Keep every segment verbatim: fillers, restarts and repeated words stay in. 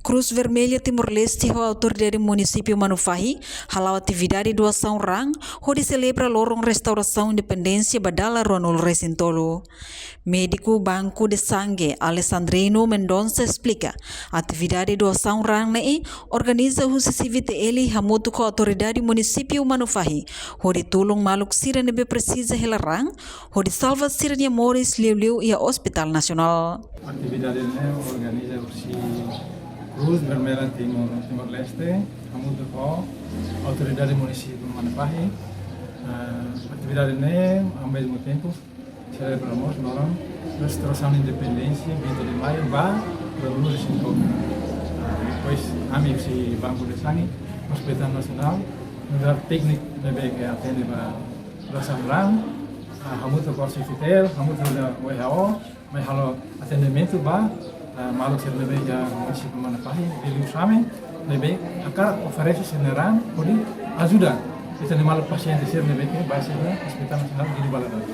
Cruz Vermelha Timor-Leste ho autoridade munisípiu Manufahi hala'o atividade doasaun raan hodi selebra loron restaurasaun independénsia ba dala ruanulu-resin-tolu. Médiku Banco de Sangue Alessandrino Mendonça esplika, atividade doasaun raan ne'e organiza husi C V T L hamutuk ho autoridade munisípiu Manufahi hodi tulun maluk sira ne'ebé presiza hela raan hodi salva sira-nia moris liuliu iha Hospital Nasionál. Atividade ne'e organiza husi Cruz Vermelha Timor, Timor-Leste, hamutuk ho autoridade munisípiu Manufahi. Ah, atividade ne'e, ao mesmo tempo, selebra mós loron restaurasaun independénsia, vinte de maio, ba ruanulu-resin-tolu. Ah, depois, ami husi Banco de Sangue, Hospital Nasionál, nu'udar tékniku ne'ebé ke atende ba doasaun raan, ah, hamutuk ho C V T L, hamutuk ho W H O, mai halo atendimentu ba, ah, maluk sira ne'ebé iha munisípiu Manufahi, Dili Usame, ne'ebé hakarak oferese sira-nia raan hodi ajuda ita-nia maluk pasiente sira ne'ebé ke ba sira Hospital Nasionál Guido Valadares.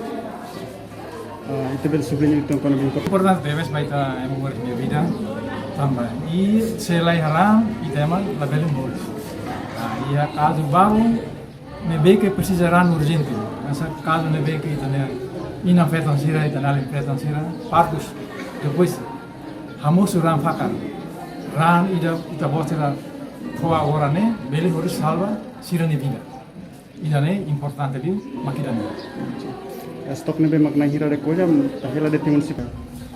Ah, ita bele subliña uitoan kona-ba importante tebes ba ita ema moris nia vida tanba, i se la iha raan ita ema labele moris. Ah, iha kazu balu ne'ebé ke presiza raan urjente. Hanesan kazu ne'ebé ke ita-nia inan-feton sira, ita-nia alin-feton sira, partus. Depois, hamosu raan fakar. Raan ida ita-boot sira fó agora ne'e, bele hodi salva sira-nia vida. Ida-ne'e importante liu mak ida-ne'e. Estok ne'ebé mak na'in hira rekolla, ita hela de'it iha munisípiu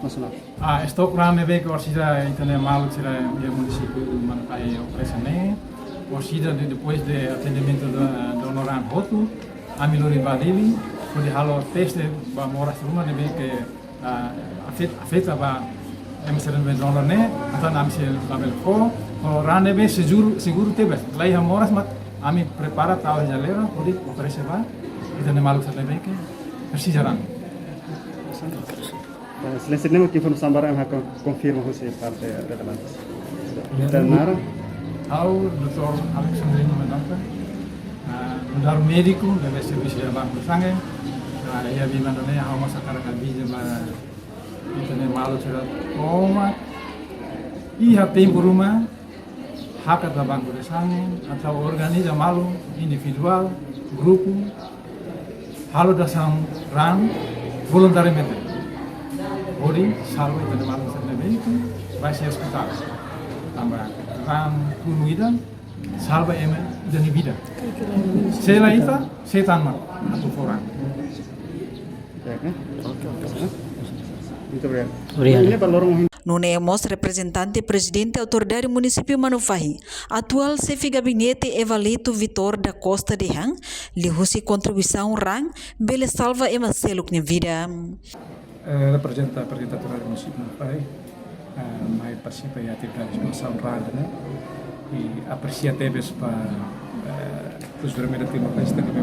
Nasionál. Ah, estok raan ne'ebé ke orsida ita-nia maluk sira iha munisípiu Manufahi oferese ne'e. Orsida de, depois de atendimentu do, donor raan hotu, ami lori ba Dili, hodi halo teste ba moras ruma ne'ebé ke, ah, afet-, afeta ba ema sira ne'ebé donor ne'e, entaun ami sei labele fó, ho raan ne'ebé seguru, seguru tebes. La iha moras mak ami prepara tau iha jaleira, hodi oferese ba ita-nia maluk sira ne'ebé ke presiza raan. Eh, selain ne'e, mak informasaun barak ami hakarak konfirma husi parte relevante. Ita-nia naran? Ha'u doutór Alexandrino Mendonça, ah, nu'udar médiku ne'ebé servisu iha Banco de Sangue. Ah, iha biban ida-ne'e ha'u mós hakarak avisa ba ita-nia maluk sira tomak iha tempu ruma, hakat ba Banco de Sangue, atu organiza malu individuál, grupu, halo doasaun raan voluntariamente. Hodi salva ita-nia maluk sira ne'ebé ke ba iha ospitál. Tanba raan kunu ida, salva ema ida-nia vida. Se la iha, se tanba atu fó raan. Muito obrigado. Obrigado. Nune'e mós reprezentante Prezidente Autoridade Munisípiu Manufahi, atuál Xefe Gabinete Evalito Vitor da Costa dehan, liuhusi kontribuisaun raan bele salva ema seluk nia vida. Eh, reprezenta, reprezenta Autoridade Munisípiu Manufahi, eh, mai partisipa iha atividade doasaun raan ne'e, i apresia tebes ba, eh, Cruz Vermelha Timor-Leste, ne'ebé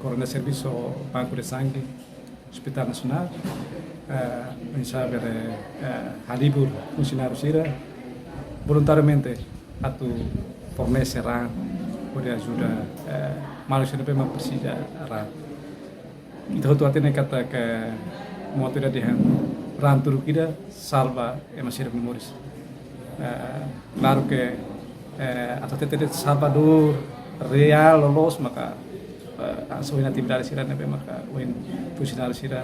koordena servisu Banco de Sangue, Hospital Nasionál, eh, oinsá bele, eh, halibur funsionáriu sira, voluntariamente atu fornese raan, hodi ajuda, eh, maluk sira ne'ebé mak presiza raan. Ita hotu hatene katak moto ida dehan raan tuluk ida salva ema sira-nia moris. Eh, klaru ke, eh, atu hatete de'it salvadór reál loloos maka, eh, hanesan ohin atividade sira ne'ebé maka ohin funsionáriu sira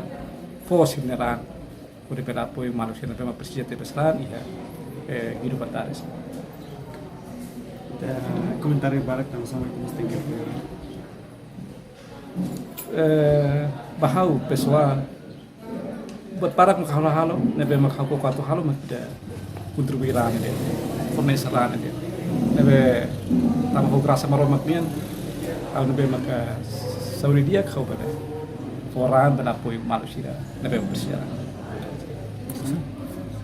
fó sira-nia raan hodi bele apoiu maluk sira ne'ebé mak presiza tebes raan iha, eh, Guido Valadares. Ita komentáriu barak tentang sama itu mesti. Eh, ba ha'u pesoál, buat barak mak ha'u la halo, ne'ebé mak ha'u koko atu halo mak ida kontribui raan ne'e, fornese raan ne'e. Ne'ebé tanba ho grasa Maromak nian, ha'u ne'ebé maka saúde di'ak ha'u bele fó raan, bele apoiu maluk sira ne'ebé presiza.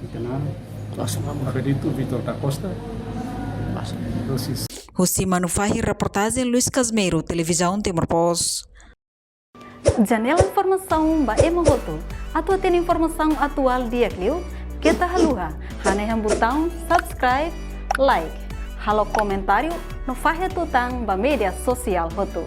Ita-nia naran? Acredito Vitor da Costa. Husi Manufahi, reportajen Luis Casmeiro, Televizaun Timor Post. Janela informasaun ba ema hotu. Atu hatene informasaun atuál di'ak liu, keta haluha hanehan butaun subscribe, like, halo komentáriu no fahe tutan ba média sosiál hotu.